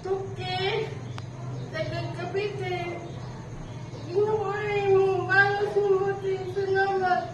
Tuki, taga Cavite. Ginoo ay mong balos nimo. Salamat.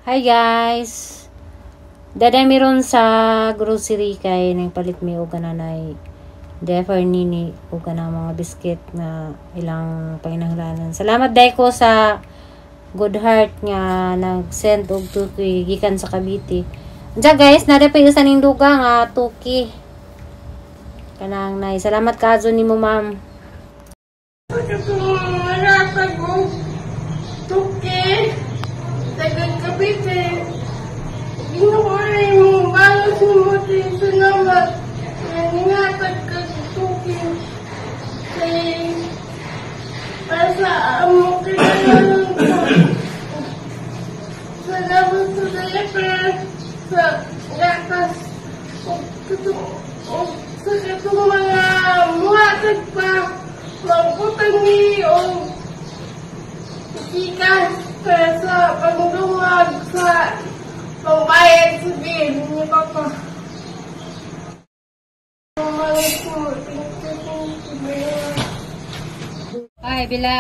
Hi guys! Daday meron sa grocery kay nang palit mi og kananay Defer nini og kanang mga biscuit na ilang panginahanglanan. Salamat day ko sa good heart nga nag-send og tuki gikan sa Cavite. Unsa guys, nada pa isa ning duga nga tuki. Kanang nay, salamat kaayo nimo, ma'am. Katong mga og tuki, taga Cavite. Ginoo ay mong balos nimo. Salamat. Nangatag kag tuki. Kay para sa among kinahanglan ko. Salamat sa diaper, sa gatas, o sa katong mga muhatag pa, mangutang ni o gikas para sa pangdungag sa pangbayad sa bill ni Papa. Thank you, thank you very much. Ay, bila.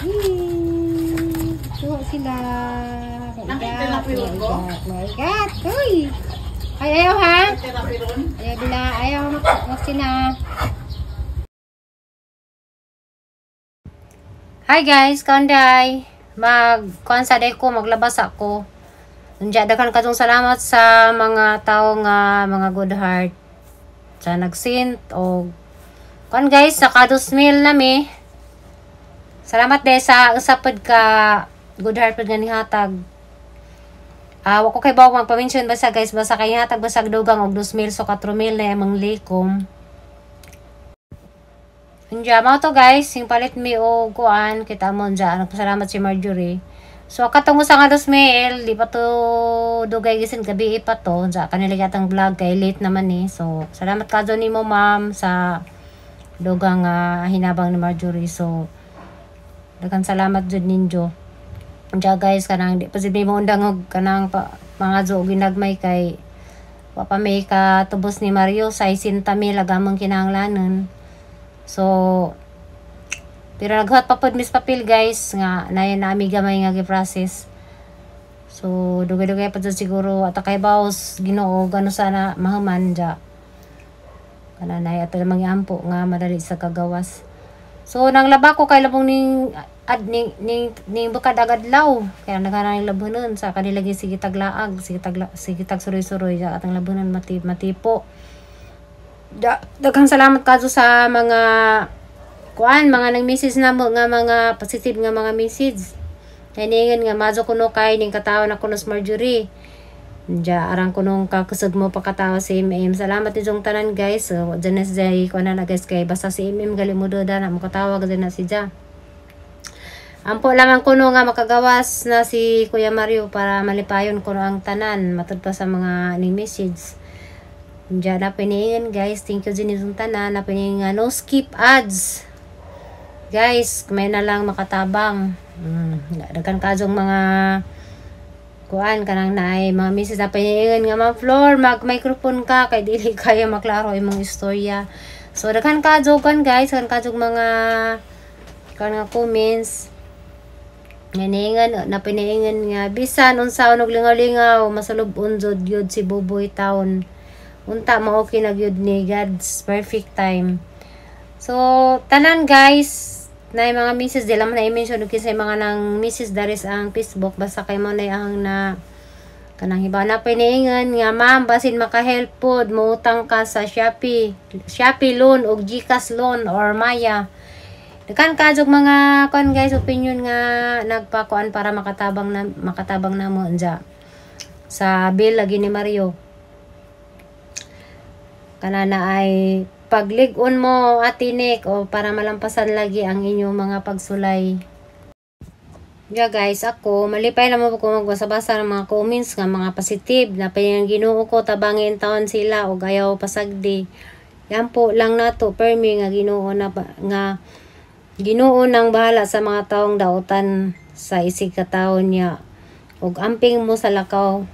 Yee! Tuwa sila. Nakita na po yun ko? Maigat. Uy! Ay, ayaw ha? Ayaw, bila. Ayaw, magsina. Hi guys, kanday. Mag kuan sa day ko, maglabas ako. Unya daghan kadtong salamat sa mga tao nga mga good heart sa nag-send og kuan guys, naka 2,000 na mi. Salamat day sa usa pod ka good heart pod nga nihatag. Ah, wa ko kay bawo magpa-mention basta guys, basta kay hatag basta dugang og 2,000, so 4,000 na among likom. Unya mao to guys, yung palit mi og kuan, kita mo unja, nagpasalamat si Marjorie. So katong usa nga 2,000, di pa to dugay gisin, gabi pa to, unja kanila yatang vlog kay late naman ni. So salamat kadto nimo, ma'am, sa dugang hinabang ni Marjorie. So daghan salamat jud ninyo. Unja guys, kanang di pa jud mi moundang og kanang pa, mga og ginagmay kay wa pa may katubos ni Mario sa 60,000 agamang kinahanglanon. So pero naghuwat pa pod mis papel guys nga naay nami gamay nga gi-process. So dugay-dugay pa jud siguro at kay baos Ginoo gano sana mahuman ja. Kana nay ato lamang iampo nga madali sa kagawas. So nanglaba ko kay labong ning ad ning ning ning bukad agad law kaya naghanang labunon sa kanila gi sige taglaag sige tagla sige tag suroy-suroy ja atang labunon mati matipo. Da, daghang salamat kadto sa mga kuan mga nang message namo nga mga positive nga mga message. Hiningan nga mazo kuno kay ning katawa na kuno sa Marjorie. Diya arang kunong kakusog mo pakatawa si MM. Salamat ninyong tanan guys. So dyan na siya kuan na guys kay basta si MM gali mo do na mo katawa gud na si Ja. Ampo lamang kuno nga makagawas na si Kuya Mario para malipayon kuno ang tanan matud pa sa mga ning message. Diyan na piniingan guys. Thank you din ninyong tanan. Na piniingan no skip ads. Guys, may na lang makatabang. Daghan kajong mga kuan kanang naay mga message na piniingan nga Ma'am Flor, mag-microphone ka kay dili kaya maklaro imong istorya. So daghan kadyo kan guys, daghan kadyong mga kuan nga comments. Nganingan na piniingan nga bisan unsa og lingaw-lingaw masulub-on jud yun si Buboy Town. Unta mao okay na gyud ni God's perfect time. So tanan guys, na mga message di lang na i-mention og kinsay mga nang message dari sa ang Facebook basta kay mo na ang na kanang hiba na piniingan nga ma'am basin maka-help pod moutang ka sa Shopee, Shopee loan og GCash loan or Maya. Daghan kadyog mga kuan guys opinion nga nagpakuan para makatabang na mo unja sa bill lagi ni Mario. Kanana ay paglig-on mo, Ate Nick, o para malampasan lagi ang inyong mga pagsulay. Yeah guys, ako, malipay naman ko magbasa-basa ng mga comments nga mga positive na pinang Ginoo ko tabangin taon sila o ayaw pasagdi. Yan po lang nato permi nga Ginoo na nga Ginoo nang bahala sa mga taong dautan sa isig ka tawo niya ug amping mo sa lakaw.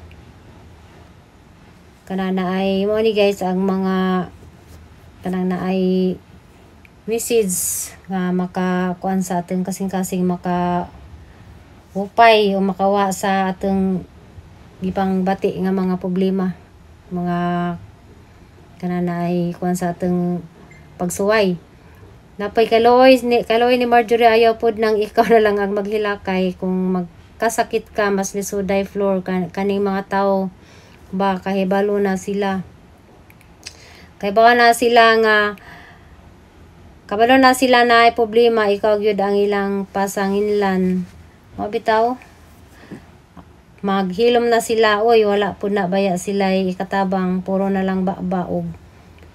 Kanana ay mo ni guys ang mga kanang na ay message nga makakuan sa atong kasing-kasing maka upay o makawa sa atong gipang bati nga mga problema, mga kanana ay kuan sa atong pagsuway. Napay kaloy ni Marjorie, ayaw pod nang ikaw na lang ang maghilakay kung magkasakit ka, mas lisuday floor kaning mga tao ba kahibalo na sila. Kahibalo na sila nga kabalo na sila na ay problema, ikaw gyud ang ilang pasanginlan. Mao bitaw maghilom na sila, oy wala pud na baya sila ikatabang, puro na lang ba og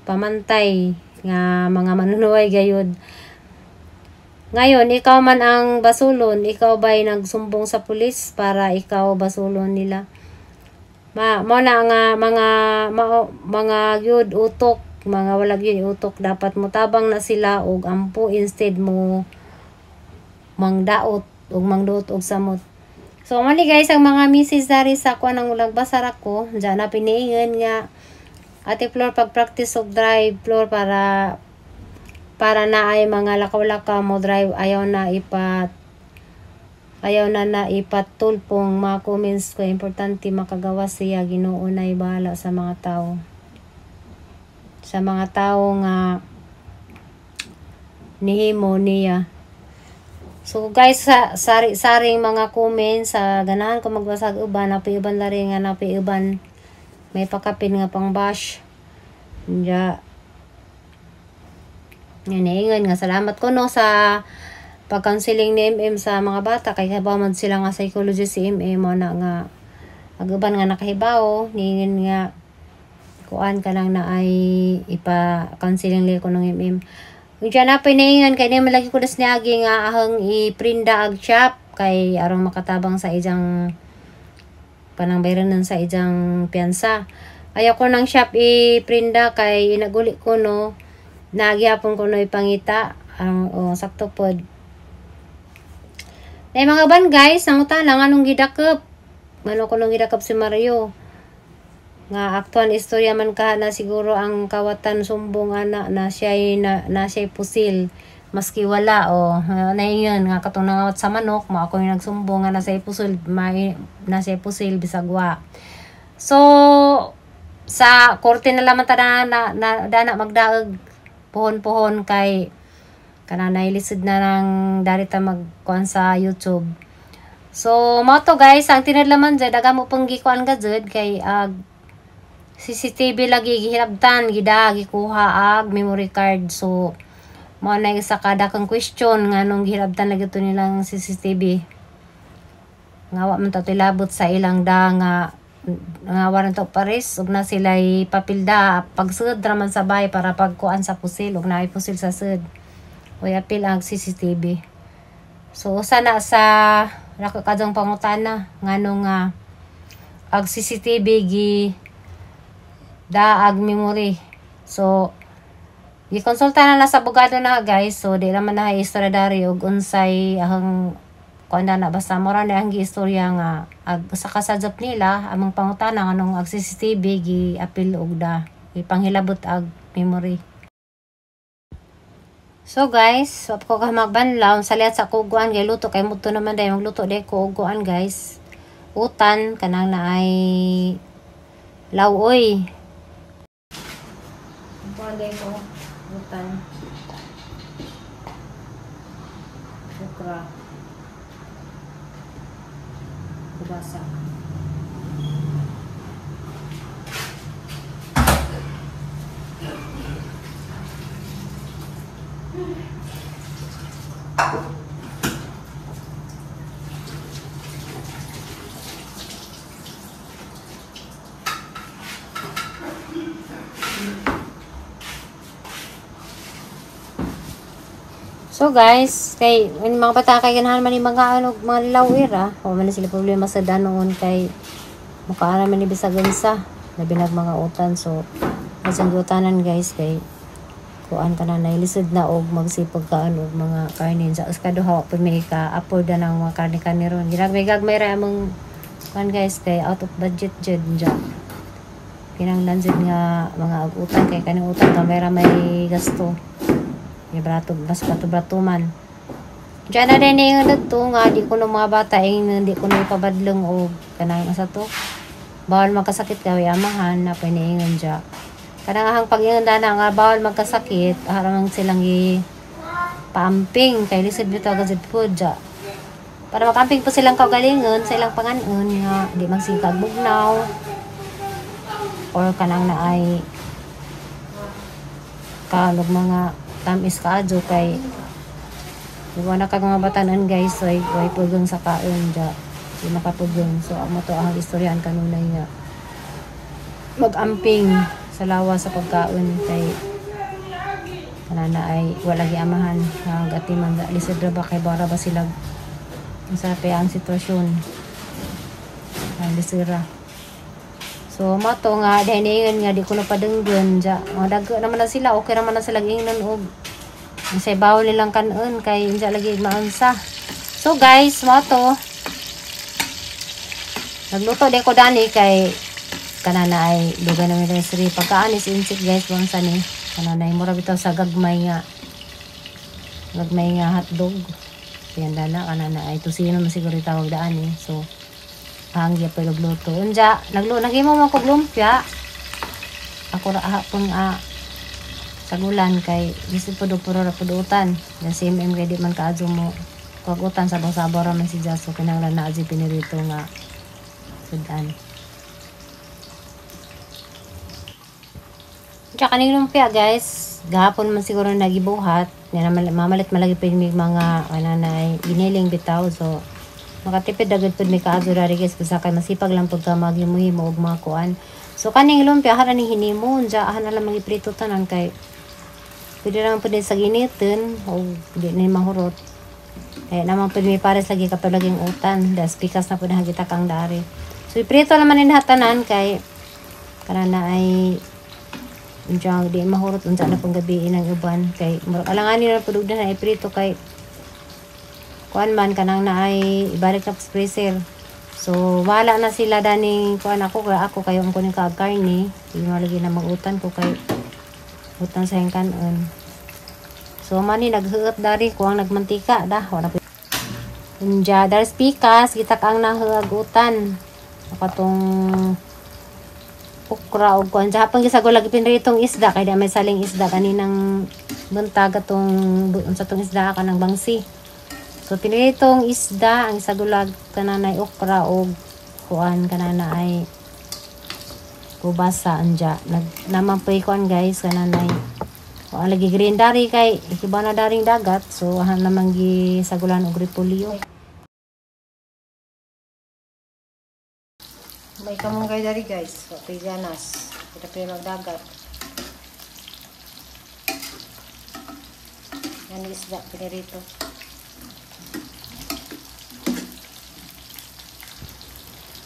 pamantay nga mga manunuway gayud. Ngayon ikaw man ang basulon, ikaw ba'y nagsumbong sa pulis para ikaw basulon nila? Ma mo na nga mga mga gyud utok, mga wala gyud utok, dapat motabang na sila og ampo instead mo mangdaot og mangduot og samot. So mali guys ang mga misis dari sa kuan ang ulag basar ako diyan na piniingon nga Ate Flor pag-practice og drive Flor para na ay mga lakaw-lakaw mo drive, ayaw na na ipatulpong mga comments ko, importante makagawa siya, Ginoo na'y bahala sa mga tao. Sa mga tao nga nihimo niya. So guys, sa sari-saring mga comments sa ganahan ko magbasag uban, napi uban lari nga napi uban may pakapin nga pang bash. Nya ingon nga salamat ko no sa pag-counseling ni MM sa mga bata kay kahibaw man sila nga psychologist si MM mo na nga aguban nga nakahibaw niingon nga kuan ka lang na ay ipa-counseling li ko ng MM. Diyan na pinaingan kay niya malagi ko das niagi nga ahang iprinda ag shop kay aron makatabang sa ijang panang bayranan sa ijang piyansa. Ayaw ko ng shop iprinda kay inaguli ko no nagyapon ko no ipangita ang oh, sakto pod. Nay mga ban guys, nangutana nga nung gidakep. Mano ko nung gidakep si Mario. Nga aktuan istorya man ka na siguro ang kawatan sumbong ana na siya'y na siya'y pusil maski wala o naingon nga katong nangawat sa manok mo ako yung nagsumbong nga na siya'y pusil may na siya'y pusil bisag wa. So sa korte na lamang ta na dana magdaog puhon-puhon kay kananay lisod na nang darita magkuan sa YouTube. So mao to guys ang tinadlaman jud daga mo pang gikuan ka jud kay CCTV lagi gihilabtan gida gikuha ag memory card. So mao na isa kada kang question nganong gihilabtan lagi to nilang CCTV. Nga wa man ta labot sa ilang da nga warrant of arrest ug na sila'y papilda pagsud ra man sa bahay para pagkuan sa pusil ug naay pusil sa sud. Uy apil ang CCTV. So usa na sa nakakadong pangutana nganong nga ag CCTV gi daag memory. So gikonsulta na sa abogado na guys. So di naman na istorya dari og unsay ang kuan na basta mora na ang giistorya nga ag usa ka sa nila among pangutana nganong ag CCTV gi apil og da ipanghilabot ag memory. So guys, wap ko ka magbanlaw sa liat sa kuguan kay luto kay mudto naman day magluto day ko og kuan guys. Utan kanang na ay lawoy. Kuan day ko utan. Okra. Kubasa. So guys, kay ang mga bata kay ganahan man ni mga ano, mga lawir ah. O man sila problema sa danoon kay mukha naman ni bisag unsa, labi nag mga utan. So masang utanan guys kay kuan ka na nailisod na og magsipag kaan og mga karne sa kaduha pud may ka afford na ng mga karne karne ron. Ginagmay gagmay ra among kuan guys kay out of budget jud dya. Kinahanglan jud nga mga utang kay kaning utang gamay ra may gasto. May brato, mas brato-brato man. Diyan na din yung dito nga, di ko ng mga bata, eh, hindi ko na ipabadlong o kanang asa to. Bawal magkasakit kay amahan na piniingon dya. Kanang ahang pag-ingon na nga bawal magkasakit, haramang silang i paamping kay lisod bitaw agad po dya. Para makamping po silang kaugalingon sa ilang panganon nga di magsikag bugnaw or kanang na ay kanog mga tamis kaadyo kay iwa na kag mga batanan guys, so ay pugong sa kaon dya di makapugong. So amo to ang istoryahan kanunay nga magamping sa lawa sa pagkaon kay kanana ay wala giamahan nga atiman lisod ra ba kay bara ba sila sa ang sitwasyon ang lisira. So mato nga dahil niingon nga di ko na padunggon dya. Mga dago naman na sila, okay naman na sila ingnon og sa bawol nilang kanon kay unsa lagi maunsa. So guys, mato nagluto din ko dani kay kanana ay dugay na mi siri pagkaan is insik guys unsa ni kanana ay mura bitaw sa gagmay nga hotdog. Ayan dana kanana ay tusino man siguro tawag daan eh. So hanggi pa luto. Unja, naghimo man kog lumpia. Ako ra hapon sagulan kay lisod pud puro ra pud utan. Dan si MM kay di man kaadyo mo kog utan sabaw-sabaw ra man si Jaso kinahanglan na adyo pinirito nga sudan. Unja kaning lumpia guys, gahapon man siguro nagibuhat. Nya mamalit malagi pa yung mga kananay giniling bitaw. So makatipid agad pud mi kaadyo dari guys basta kay masipag lang pud ka maghimo-himo og mga kuan. So kaning lumpia hara ning hinimo unja ahan na lang magiprito tanan kay pwede naman pud sa giniton o di ni mahurot. Kaya naman pud mi pares lagi kapag laging utan das pikas na pud hagita kang dari. So iprito naman ni tanan kay kanana ay unja di mahurot unsa na pong gabi inang uban kay murag alanganin na pud og na iprito kay kuan man kanang na ay ibalik na sa freezer. So wala na sila daning kuan ako kay ako kayo ang kuning kaag karne, di malagi na magutan ko kay utan sa kanon. So mani naghuot dari ko ang nagmantika dah wala unja daris pikas kita ang nahuagutan katong okra og kuan hapon gisagol lagi pinritong isda kay di may saling isda kaninang buntag atong unsa tong isda kanang bangsi. So pinritong isda ang isagulag kananay okra og kuan kanana ay kubasa anja nag naman poy kuan guys kananay kuan lagi green dari kay ikiba na daring dagat. So ahan naman gisagulan og repolyo. May kamunggay dari guys, wa ganas kita pa magdagat. Yan isda pinirito.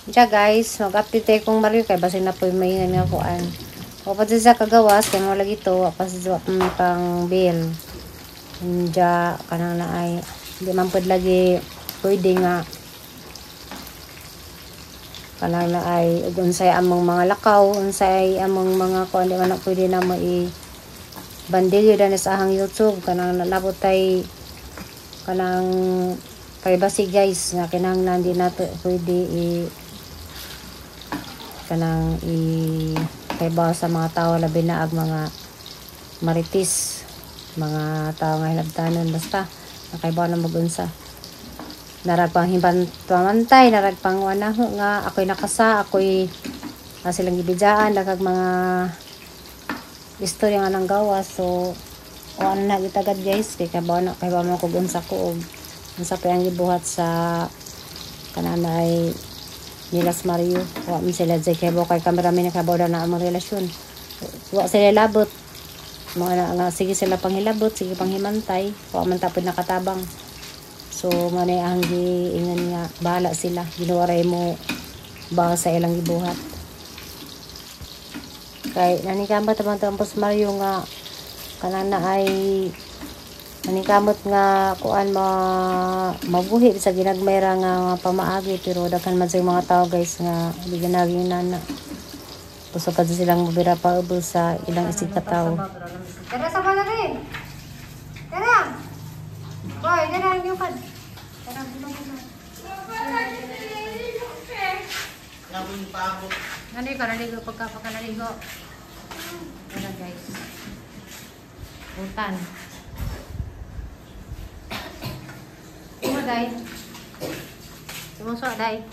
Diya guys, mag-update tayo kong Mario kay basin na po yung may nga kuan. O pa sa kagawas kay mo lagi to, pa sa may pang bill. Diya kanang na ay di man pud lagi pwede nga kanang na ay ug unsay among mga lakaw, unsay among mga kuan di man na pwede na mo i bandilyo dan sa ahang YouTube kanang nalabot tay kanang privacy guys nga kinahanglan di nato pwede i kanang i kaybaw sa mga tao labi na ag mga maritis, mga tao nga hilabtanon basta nakaybaw na magunsa. Narag pang himban pamantay, narag pang wanaho nga ako'y nakasa, ako'y silang gibidjaan, nagag mga istorya nga nang gawa. So o ano na gitagad guys kay kaybaw na kaybaw mo kog unsa ko og unsa pa ang gibuhat sa kananay Nilas Mario. Wa mi sila jay kaybaw kay cameraman kaybaw na among relasyon. Wa sila labot. Mga na, nga sige sila panghilabot, sige panghimantay, wa man tapod nakatabang. So manay ang giingon nga bahala sila, Ginoo ray mo ba sa ilang gibuhat. Kay naningkamot man to ang Mario nga kanana ay naningkamot nga kuan mabuhi sa ginagmay ra nga pamaagi, pero daghan man sa mga tao guys nga di ganaging nana. Busog ka silang mabira pa ubos sa ilang isig ka tao. Tara sa balari. Tara. Boy, tara ang yukad. Tara bulong na. Naligo, naligo pagka naligo. Tara guys. Utan. Tuma day. Sumuso day.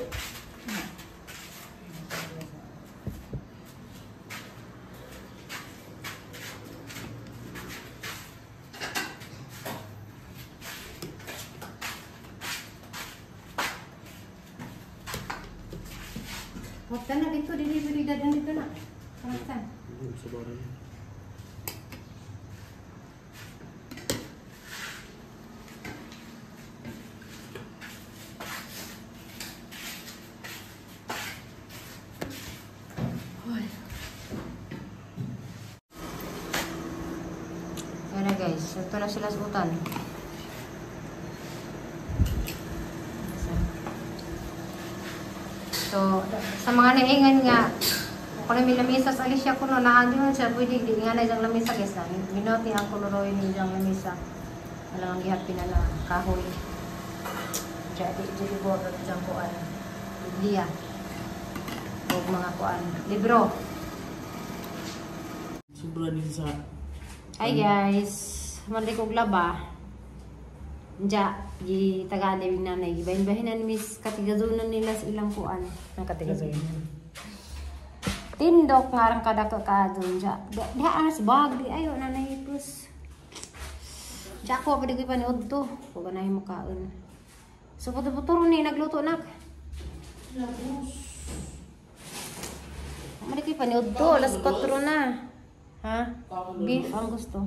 Wag na dito, delivery dadan dito na. Saan? Ayan na guys, ito na sila sa utan. So, sa mga naingan nga, kung may lamisa sa Alicia kuno na andi man siya pwede di nga na isang lamisa guys na. Minoti ang koloroy ni isang lamisa. Wala ang gihapin na kahoy. Jadi jadi borot isang kuan. Biblia. Og mga kuan, libro. Sobra din sa. Hi guys, mandi kog laba. Diya, gi tagaan ni nanay, gibahin-bahin na ni Miss katigazunan nila sa ilang kuan. Ang katigazunan. Tindok nga rang kadako ka dun diya. Diha anas bag di ayo nanay pus. Diya ko pwede ko ipaniod to. Kung ganahin mo kaon. So puto-puturo ni nagluto nak. Mali ko ipaniod to, alas 4 na. Ha? Beef ang gusto.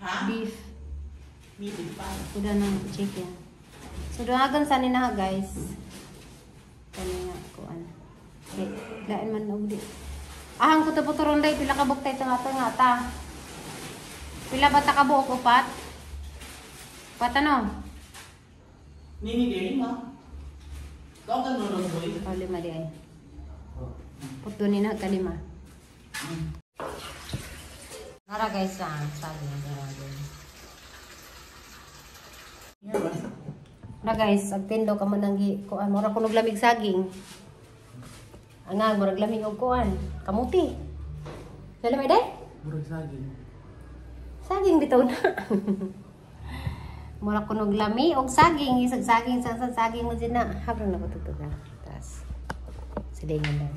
Ha? Beef. Beef pa. Kuda ng chicken. So duhagan sa nina guys. Kani nga kuan. Okay, lain man og di. Ahang kuto-puturon day pila ka buok tay tanga-tanga ta. Pila ba ta ka buok upat? Upat ano? Nini dili ma. Tawag ka no boy. O lima di ay. Puto ni na kalima. Nara guys ah, saging grabe. Na guys, agtindo ka man ang kuan, mura kunog lamig saging. Angag murag lamig og kuan, kamuti. Dali may day? Murag saging. Saging bitaw na. Mura kunog lami og saging, isag saging sa saging mo din na. Habron na ko tutuga. Tas silingan lang.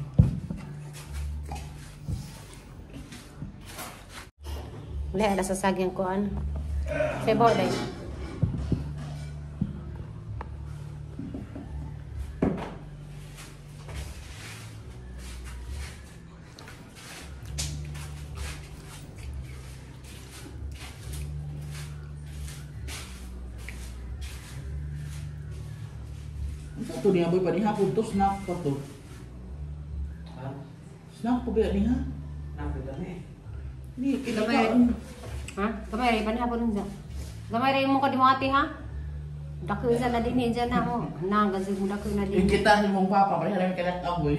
Wala sa saging kuan. Sebo day. Ito niya boy pa niya punto snack pa to. Ha? Snack pa ba niya? Napita ni. Ni Gamay. kinakaon. Ha? Gamay ray panihapon unsa. Gamay ray mo ka di mo ate ha? Dako isa na din dyan na mo. Nang kasi mo dako na din. Yung kita ni mong papa pareha lang kalat ang boy.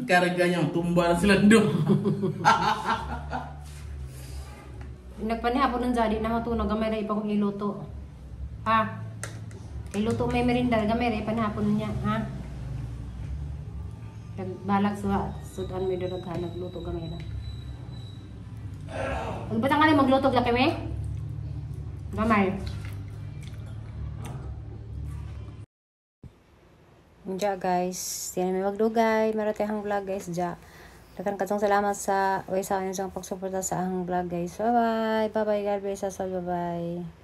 Karag ganyan, tumba na sila doon. Nagpanihapon unsa di na matunog gamay ray pa kong iluto. Ha? Iluto may merinda gamay ray panihapon niya, ha? Nagbalag sa sudan may durag ha nagluto gamay ra. Magbatang ka na magluto laki me? Gamay. Diya guys, di na may magdugay. Meron tayong vlog guys diya. Daghan katong salamat sa way sa inyong pagsuporta sa ahang vlog guys. Bye bye. Bye bye. God bless us all. Bye bye.